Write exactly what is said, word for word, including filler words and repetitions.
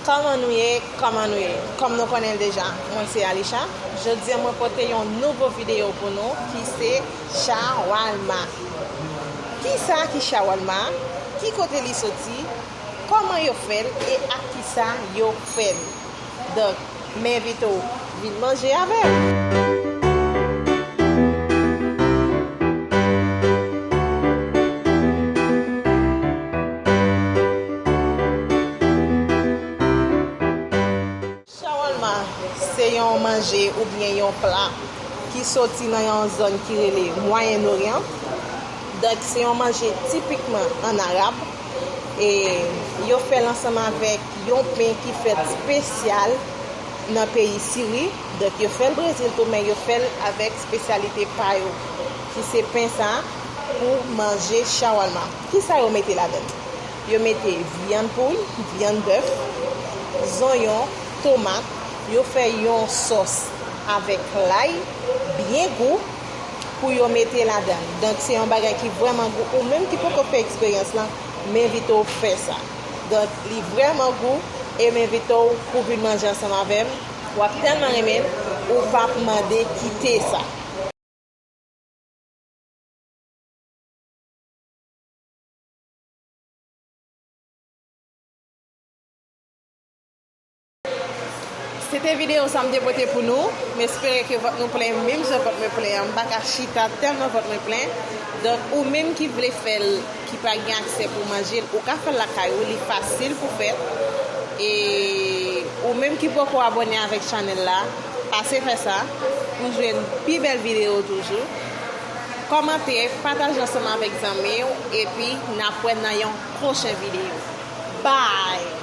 Kòman nou ye? Kòman nou ye? Kòm nou konnen l deja, mwen se Alisha. Jodi a mwen pote yon nouvo videyo pou nou ki se shawalma. Kisa ki shawalma? Ki kote li soti? Kòman yo fè l e ak kisa yo fè l? Donk, m envite w vin manje avè m. Shawalma se yon manje oubyen yon pla ki soti nan yon zòn ki rele Mwayen Oryan. Donk, se yon manje tipikman ann arab. E yo fè l ansanm avèk yon pen ki fèt espesyal nan peyi Siri. Donk, yo fè l Brezil tou, men yo fè l avèk espesyalite pa yo, ki se pen sa pou manje shawalma. Kisa yo mete ladan l? Yo mete vyann poul, vyann bèf, zonyon, tomat. Yo fè yon sòs avèk lay byen gou pou yo mete ladan l. Donk, se yon bagay ki vrèman gou. Ou menm ki poko fè eksperyans lan, m envite w fè sa. Donk, li vrèman gou e m envite w pou vin manje ansanm avè m. W ap tèlman renmen l, ou p ap mande kite sa. Se te videyo sa m te pote pou nou. M espere ke vant nou plen menm jan vant mwen plen an. M pa ka chita tèlman vant mwen plen. Donk, ou menm ki vle fè l, ki pa gen aksè pou manje l, ou ka fè l lakay ou, li fasil pou fèt. E ou menm ki poko abòne avèk chanèl la, pase fè sa pou jwenn pi bèl videyo toujou. Kòmante, pataje ansanm avèk zanmi w, epi n ap wè nan yon pwochen videyo. Bye!